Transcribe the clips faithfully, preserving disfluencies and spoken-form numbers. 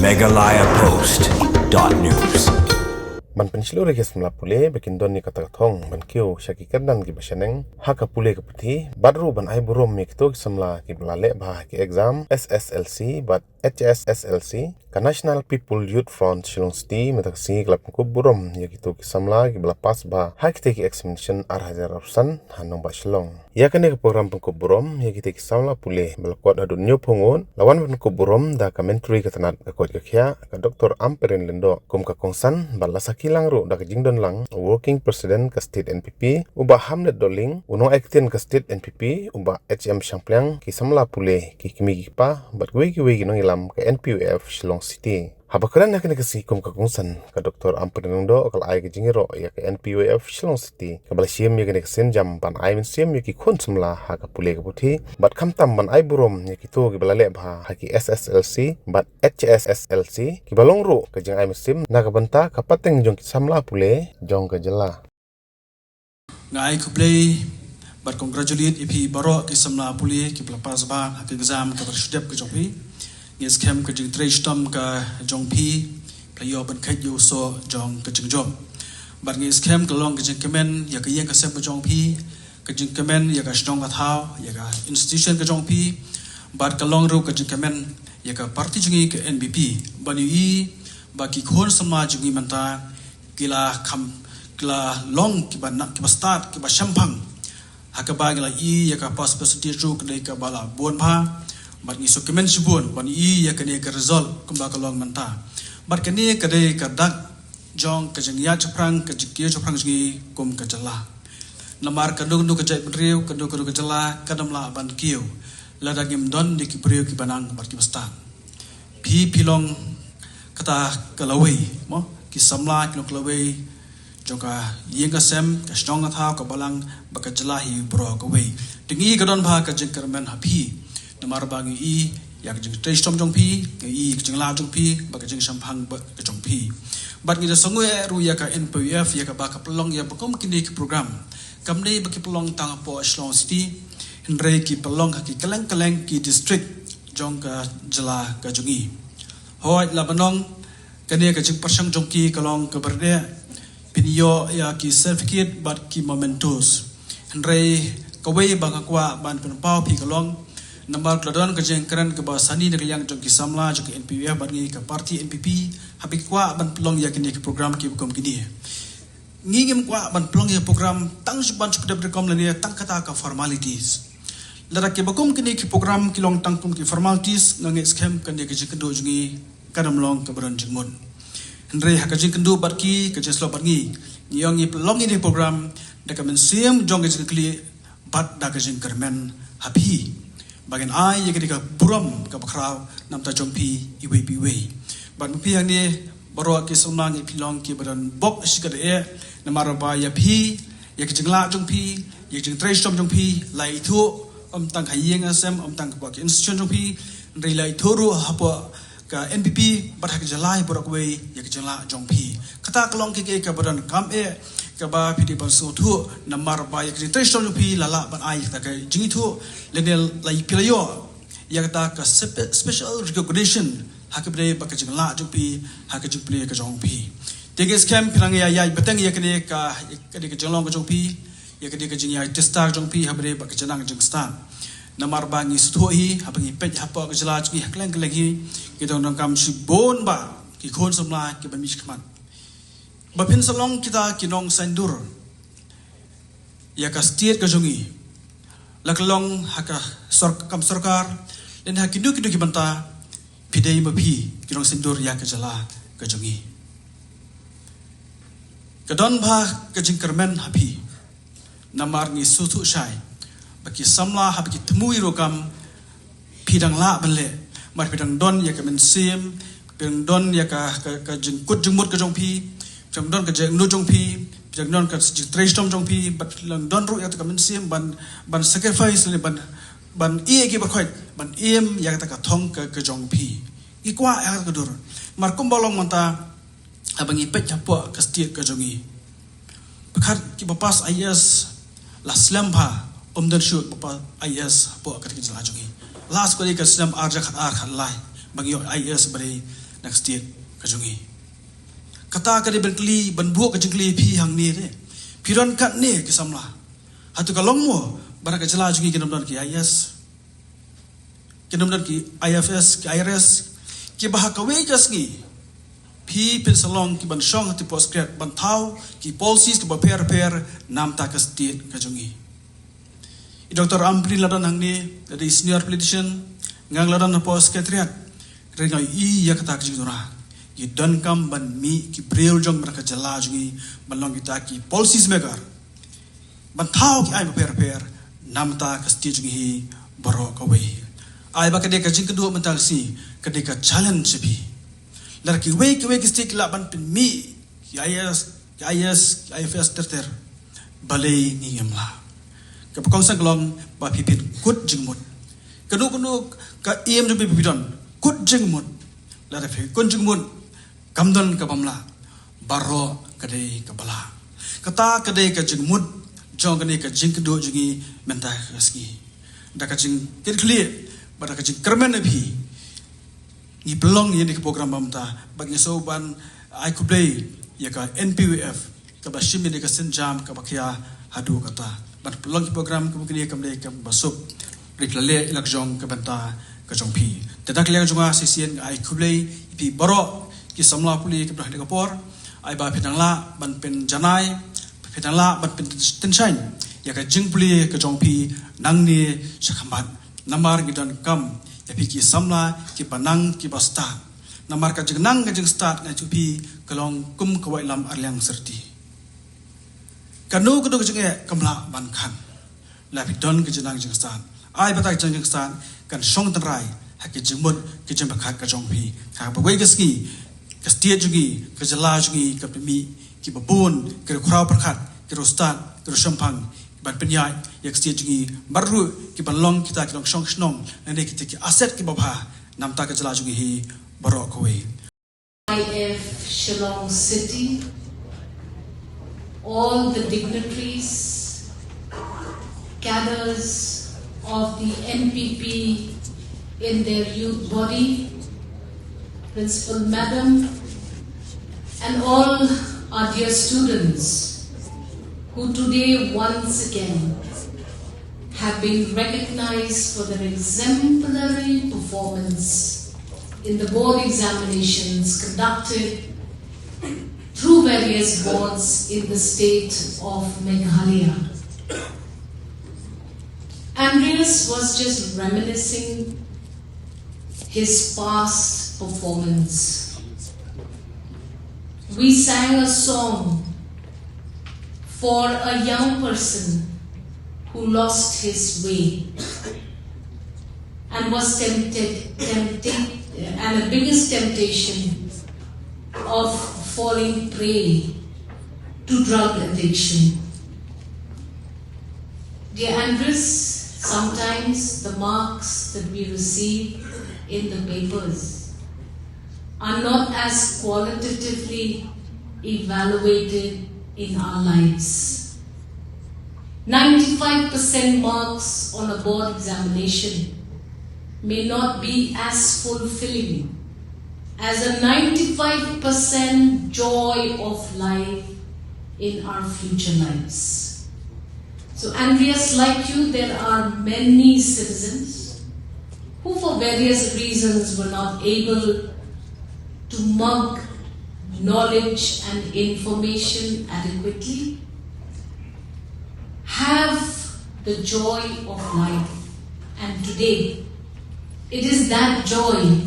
Meghalaya Post dot news. Ban pynshlur ïa ki samla pule ba kin don ïa kata ka thong ban kiew sha ki kyrdan kiba shaneng ha ka pule ka puthi, bad ruh ban ai burom ïa kito ki samla kiba la leh bha ha ki exam S S L C bad H S S L C, ka National People Youth Front Shillong City mynta ka sngi ka la pynkup burom ïa kito ki samla kiba la pass bha ha kita ki examination ar hajar arphew san ha nongbah Shillong. Ïa kane ka program pynkup burom ïa kita ki samla pule ba la kot haduh hynñiewphew ngut la wan pynkup burom da ka Myntri ka tnat ka koit ka khiah, ka Doctor Ampareen Lyngdoh, kum ka kongsan, bad la sakhi lang ruh da ka jingdon lang u Working President ka State N P P, u Bah Hamlet Dohling, u nongai ktien ka State N P P, u Bah H M Shangpliang, ki samla pule, ki kmie ki kpa, bad kiwei kiwei ki nongïalam ka N P Y F Shillong City. Haba kren ha kane ka sngi kum ka kongsan, ka Doctor Ampareen Lyngdoh ka la ai ka jingïaroh ïa ka N P Y F Shillong City kaba la shim ïa kane ka sienjam ban ai mynsiem ïa ki khun samla ha ka pule ka puthi, bad khamtam ban ai burom ïa kito kiba la leh bha ha ki S S L C bad H S S L C, kiba long ruh ka jingai mynsiem na ka bynta ka pateng jong ki samla pule jong ka jylla. Nga ai khublei bad congratulate ïa phi baroh ki samla pule kiba la pass bha ha ka exam kaba shu dep ka jong phi. Ngi skhem ka jingtrei shitom ka jong phi, phi la ïoh ban kheit ïa u soh jong ka jingjop. Bad ngi skhem ka long ka jingkmen ïa ka ïing ka sem ka jong phi, ka jingkmen ïa ka shnong ka thaw, ïa ka institution ka jong phi, bad ka long ruh ka jingkmen ïa ka party jong ngi ka N P P. Ban ïohi ba ki khun samla jong ngi mynta ki la kham, ki la long kiba na, kiba stad, kiba shemphang. Ha kaba ngi la ïohi ïa ka pass percentage ruh ka dei kaba la bun bha. Bad ngi sngewkmen shibun ban ïohi ïa kane ka result kumba ka long mynta. Bad kane ka dei ka dak jong ka jingïaid shaphrang, ka jingkiew shaphrang jong ngi kum ka jylla. Namar kano kano ka jaitbynriew, kano kano ka jylla kam lah ban kiew lada ngim don ïa ki briew kiba nang bad kiba stad. Phi, phi long kata ka lawei, mo, ki samla ki long ka lawei jong ka ïing ka sem, ka shnong ka thaw, ka balang bad ka jylla hi baroh kawei. Te ngi ka don bha ka jingkyrmen ha phi. Namar ba ngi ïohi ïa ka jingtrei shitom jong phi, ngi ïohi ïa ka jinglah jong phi bad ka jingshemphang bad ka jong phi. Bad ngi da sngewthuh ruh ïa ka N P Y F, ïa kaba ka pynlong ïa ba kum kine ki program. Kam dei ba ki pynlong tang hapoh Shillong City, hynrei ki pynlong ha ki kylleng kylleng ki district jong ka jylla ka jong ngi. Hooid, la ban ong kane ka jingpyrshang jong ki ka long kaba dei, phin ïoh ïa ki certificate bad ki mementos. Hynrei kawei ba nga kwah ban pynpaw phi ka long, namar ka la don ka jingkren kaba sani na ka liang jong ki samla jong ka N P Y F bad ngi ka party N P P, haba ki kwah ban pynlong ïa kine ki program kiba kum kine. Ngi ngim kwah ban pynlong ïa program tang shu ban shu pyndonkam lane tang kata ka formalities. Lada kiba kum kine ki program ki long tang kum ki formalities, nga ngeit skhem kane ka jingkynduh jong ngi kan ym long kaba don jingmut. Hynrei ha ka jingkynduh bad ki, ka jingslap bad ngi, ngi ong ngi pynlong ïa kine ki program da ka mynsiem jong ka jingkyrkhu bad da ka jingkyrmen ha phi. Ba ngin ai ïa kane ka burom kaba khraw na ka bynta jong phi iwei pa iwei. Bad ma phi hangne baroh ki samla ngi, phi long kiba don bok shi katdei, namar ba ïa phi, ïa ka jinglah jong phi, ïa ka jingtrei shitom jong phi la ithuh, ym tang ha ïing ha sem, ym tang hapoh ki institution jong phi, hynrei la ithuh ruh hapoh ka N P P bad ha ka jylla hi baroh kawei ïa ka jinglah jong phi. Kata ka long ka, ka, kaba donkam eh kaba phi dei ban sngewthuh, namar ba ïa ka jingtrei shitom jong phi la lah ban ai ïa kata ka jingithuh lane la phi la ïoh ïa kata ka spe-, special recognition ha kaba dei bad ka jinglah jong phi ha ka jingpule ka jong phi. Te ngi skhem phi nang ïa, ïa bteng ïa kane ka, ïa kane ka jinglong ka jong phi, ïa kane ka jingïaid tista ka jong phi ha kaba dei bad ka jingnang jingstad. Namar ba ngi sngewthuh hi, haba ngi peit hapoh ka jylla jong ngi ha kylleng kylleng hi, ki dang donkam shibun bah ki khun samla kiba mih shakhmat. Ba phin sa long kita ki nongsaiñdur ïa ka state ka jong ngi, la ka long ha ka sor-, kam sorkar, lane ha kino kino ki bynta, phi dei ma phi ki nongsaiñdur ïa ka jylla ka jong ngi. Ka don bha ka jingkyrmen ha phi. Namar ngi sngewthuh shai ba ki samla haba ki thmu ïa rukom, phi dang lah ban leh, namar phi dang don ïa ka mynsiem, phi dang don ïa ka, ka, ka jingkut jingmut ka jong phi, phi dang don ka jingangnud jong phi, phi dang don ka jingtrei shitom jong phi, bad phi dang don ruh ïa ka mynsiem ban, ban sacrifice lane ban, ban ïeh ïa ki baroh khoit ban im ïa kata ka thong ka, ka jong phi. Ngi kwah ïa kata ka dur. Namar kumba long mynta, haba ngi peit hapoh ka state ka jong ngi, pyrkhat kiba pass I A S la slem bha, ym don shuh ba pass I A S hapoh kata ka jylla jong ngi. Last ka dei ka snem ar hajar khatar khatlai ba ngi ïoh I A S ba dei na ka state ka jong ngi. Kata ka dei ban kylli, ban buh ka jingkylli ïa phi hangne te. Phi don katne ki samla. Hato ka long mo ba na ka jylla jong ngi kin ym don ki I A S? Kin ym don ki I F S, ki I R S? Kiba ha kawei ka sngi phi phin sa long ki ban shong ha ki post grad ban thaw ki policies kiba pher pher namar ka state ka jong ngi. I Doctor Ampareen la don hangne, la dei senior politician, nga la don hapoh secretariat. Hynrei nga ïohi ïa kata ka jingduna. Ngi donkam ban mih ki briew jong ngi na ka jylla jong ngi ban long kita ki policies maker. Ban thaw ki aiñ bapher bapher namar ka state jong ngi hi baroh kawei. Ai ba ka dei ka jingkynduh mynta ka sngi, ka dei ka challenge ïa phi. Lada kiwei kiwei ki state ki lah ban pynmih ki I A S, ki I A S, ki I F S ter ter. Balei ngi ngim lah? Kaba kongsan ka long ba phi phin kut jingmut. Kano kano ka aim jong phi ba phi don, kut jingmut. Lada phi kut jingmut, kam don kaba ym lah. Baroh ka dei kaba lah. Kata ka dei ka jingmut jong kane ka jingkynduh jong ngi mynta ka sngi. Da ka jingkitkhlieh bad da ka jingkyrmen ïa phi, ngi pynlong ïa kane ka program ba mynta, bad ngi sngewbha ban ai khublei ïa ka N P Y F kaba shim ïa kane ka sienjam kaba khia haduh katta ban pynlong ki program kiba kine, kam dei kaba suk. Rit la leh ïa la ka jong ka bynta ka jong phi. Te da ka liang jong nga shisien nga ai khublei ïa phi baroh ki samla pule kiba don ha kane ka por. Ai ba phi nang lah ban pynjanai, phi nang lah ban pyntynshain ïa ka jingpule ka jong phi nangne sha khmat. Namar ngi donkam ïa phi ki samla kiba nang kiba stad. Namar ka jingnang ka jingstad na jong phi ka long kum ka waitlam arliang syrti. Kano kano ka jingeh kam lah ban khan. Lada phi don ka jingnang jingstad, ai ba kata ka jingnang jingstad kan shong tynrai ha ki jingmut ki jingpyrkhat ka jong phi. Ha kaba kawei ka sngi ka state jong ngi, ka jylla jong ngi kan pynmih kiba bun ki riewkhraw pyrkhat, ki riewstad, ki riewshemphang, ban pynïaid ïa ka state jong ngi, bad ruh ki ban long kita ki nongshong shnong lane kita ki asset kiba bha namar ka jylla jong ngi hi baroh kawei. I F Shillong City, all the dignitaries, cadres of the N P P in their youth body, Principal Madam, and all our dear students who today once again have been recognized for their exemplary performance in the board examinations conducted through various boards in the state of Meghalaya. Andreas was just reminiscing his past performance. We sang a song for a young person who lost his way and was tempted, tempted, and the biggest temptation of falling prey to drug addiction. Dear Andreas, sometimes the marks that we receive in the papers are not as qualitatively evaluated in our lives. Ninety-five percent marks on a board examination may not be as fulfilling as a ninety-five percent joy of life in our future lives. So, Andreas, like you, there are many citizens who, for various reasons, were not able to mug knowledge and information adequately, have the joy of life. And today, it is that joy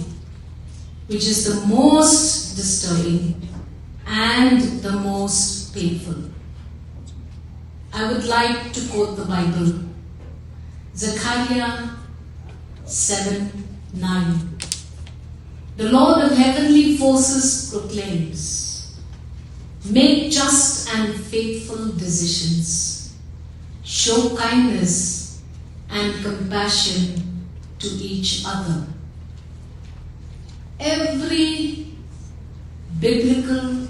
which is the most disturbing and the most painful. I would like to quote the Bible, Zechariah seven nine. The Lord of heavenly forces proclaims, "Make just and faithful decisions. Show kindness and compassion to each other." Every biblical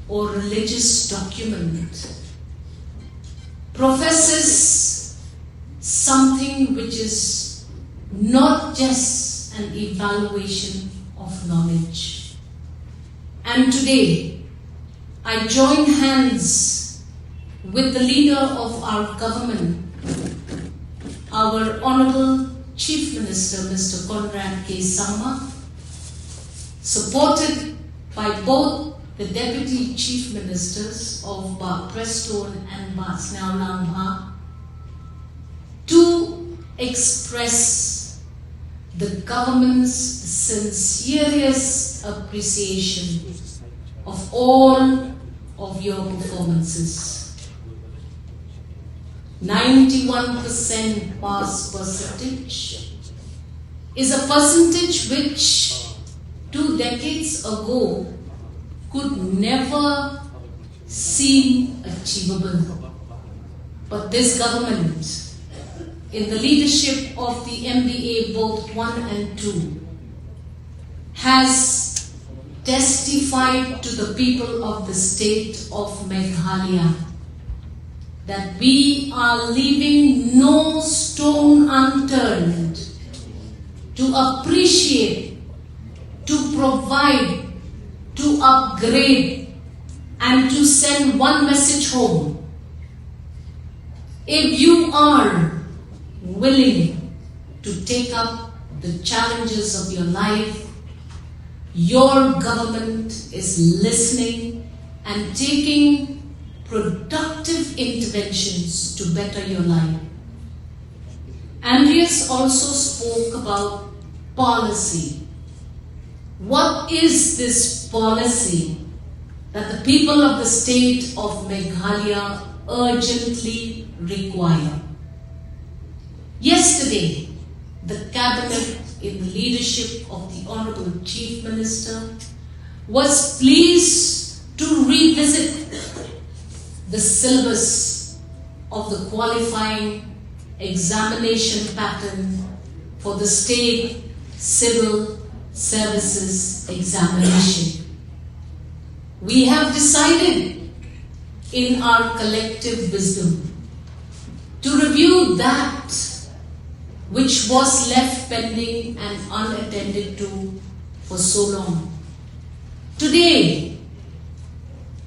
or religious document professes something which is not just an evaluation of knowledge. And today, I join hands with the leader of our government, our Honorable Chief Minister, Mister Conrad K Sangma, supported by both the Deputy Chief Ministers of Bah Prestone and Bah Sniawlambha, to express the government's sincerest appreciation of all of your performances. Ninety-one percent pass percentage is a percentage which two decades ago could never seem achievable. But this government, in the leadership of the M B A both one and two, has testified to the people of the state of Meghalaya that we are leaving no stone unturned to appreciate, to provide, to upgrade, and to send one message home. If you are willing to take up the challenges of your life, your government is listening and taking productive interventions to better your life. Andreas also spoke about policy. What is this policy that the people of the state of Meghalaya urgently require? Yesterday, the cabinet, in the leadership of the Honorable Chief Minister, was pleased to revisit the syllabus of the qualifying examination pattern for the state civil services examination. We have decided, in our collective wisdom, to review that which was left pending and unattended to for so long. Today,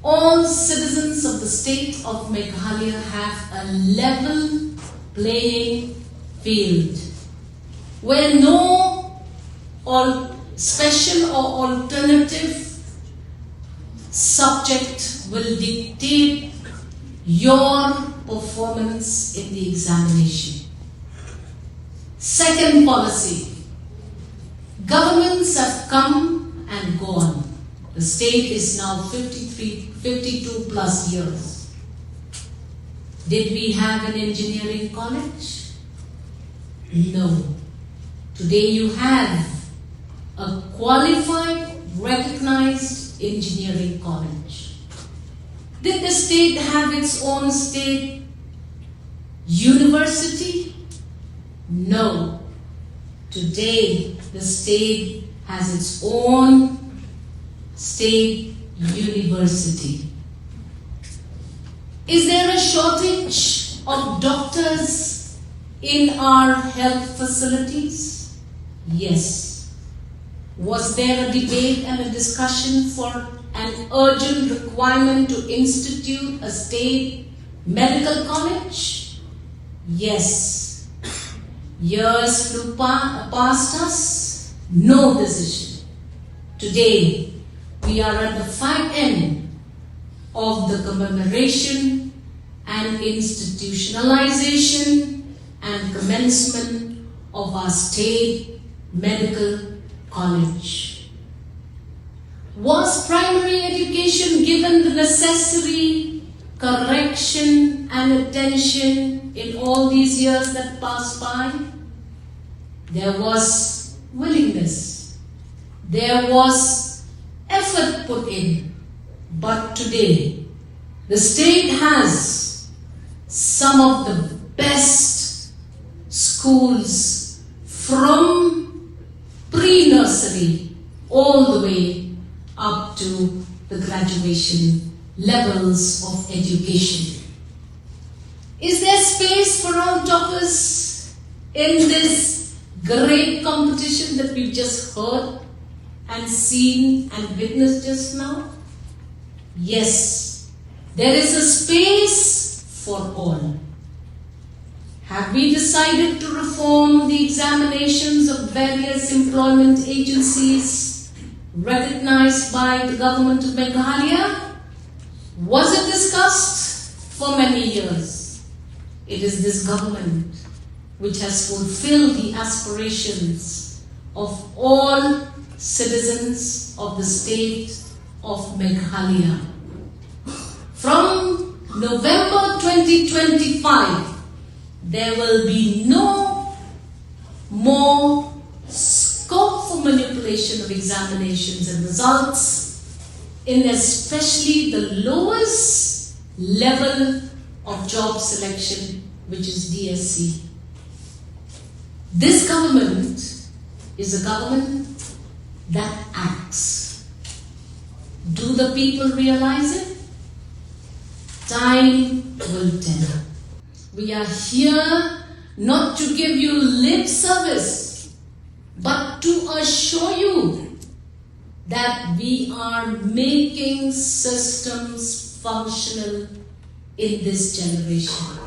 all citizens of the state of Meghalaya have a level playing field where no all special or alternative subject will dictate your performance in the examination. Second policy, governments have come and gone. The state is now fifty-three, fifty-two plus years. Did we have an engineering college? No. Today you have a qualified, recognized engineering college. Did the state have its own state university? No. Today, the state has its own state university. Is there a shortage of doctors in our health facilities? Yes. Was there a debate and a discussion for an urgent requirement to institute a state medical college? Yes. Years flew pa- past us, no decision. Today, we are at the fine end of the commemoration and institutionalization and commencement of our state medical college. Was primary education given the necessary correction and attention in all these years that passed by? There was willingness. There was effort put in. But today, the state has some of the best schools from pre-nursery all the way up to the graduation levels of education. Is there space for all toppers in this great competition that we've just heard? and seen and witnessed just now? Yes, there is a space for all. Have we decided to reform the examinations of various employment agencies recognized by the government of Meghalaya? Was it discussed? For many years, it is this government which has fulfilled the aspirations of all citizens of the state of Meghalaya. From November twenty twenty-five, there will be no more scope for manipulation of examinations and results in especially the lowest level of job selection, which is D S C. This government is a government that acts. Do the people realize it? Time will tell. We are here not to give you lip service, but to assure you that we are making systems functional in this generation.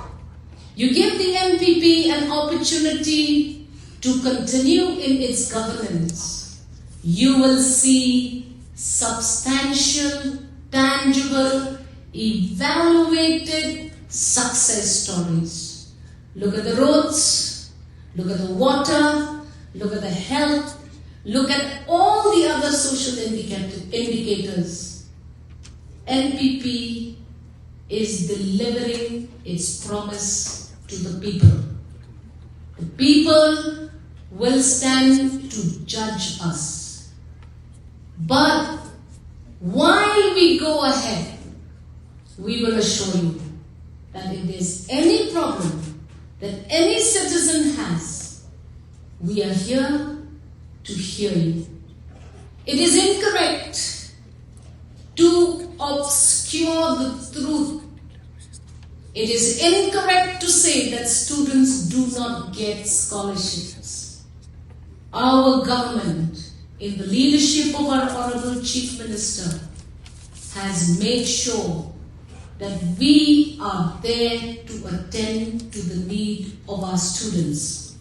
You give the N P P an opportunity to continue in its governance, you will see substantial, tangible, evaluated success stories. Look at the roads, look at the water, look at the health, look at all the other social indicat- indicators. N P P is delivering its promise to the people. The people will stand to judge us. But while we go ahead, we will assure you that if there's any problem that any citizen has, we are here to hear you. It is incorrect to obscure the truth. It is incorrect to say that students do not get scholarships. Our government, in the leadership of our Honorable Chief Minister, has made sure that we are there to attend to the need of our students.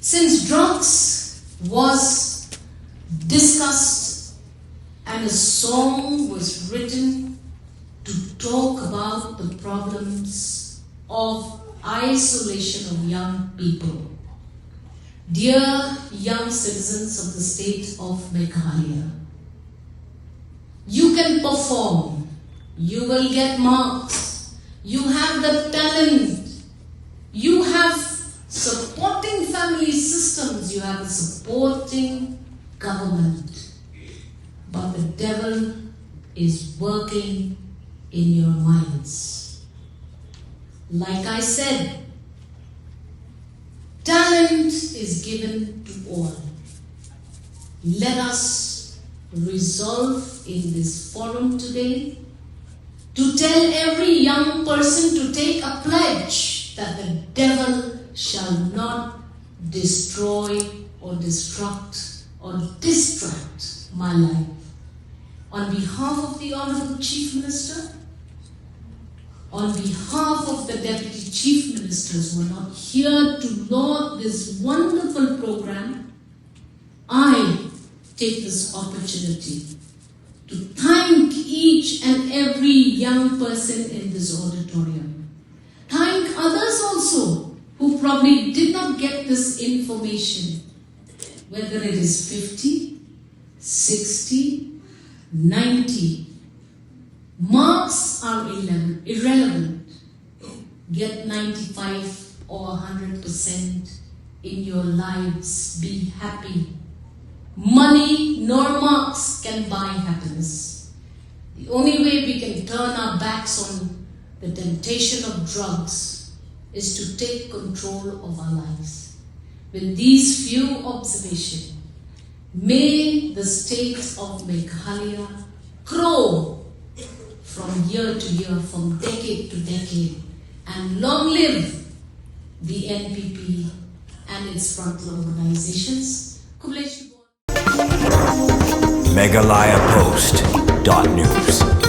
Since drugs was discussed and a song was written to talk about the problems of isolation of young people. Dear young citizens of the state of Meghalaya, you can perform, you will get marks, you have the talent, you have supporting family systems, you have a supporting government. But the devil is working in your minds. Like I said, talent is given to all. Let us resolve in this forum today to tell every young person to take a pledge that the devil shall not destroy or destruct or distract my life. On behalf of the Honorable Chief Minister, on behalf of the Deputy Chief Ministers who are not here to laud this wonderful program, I take this opportunity to thank each and every young person in this auditorium. Thank others also who probably did not get this information, whether it is fifty, sixty, ninety. Marks are irrele- irrelevant. Get ninety-five or one hundred percent in your lives. Be happy. Money nor marks can buy happiness. The only way we can turn our backs on the temptation of drugs is to take control of our lives. With these few observations, may the state of Meghalaya grow from year to year, from decade to decade, and long live the N P P and its frontline organizations. Khublei shibun. Meghalaya Post dot news.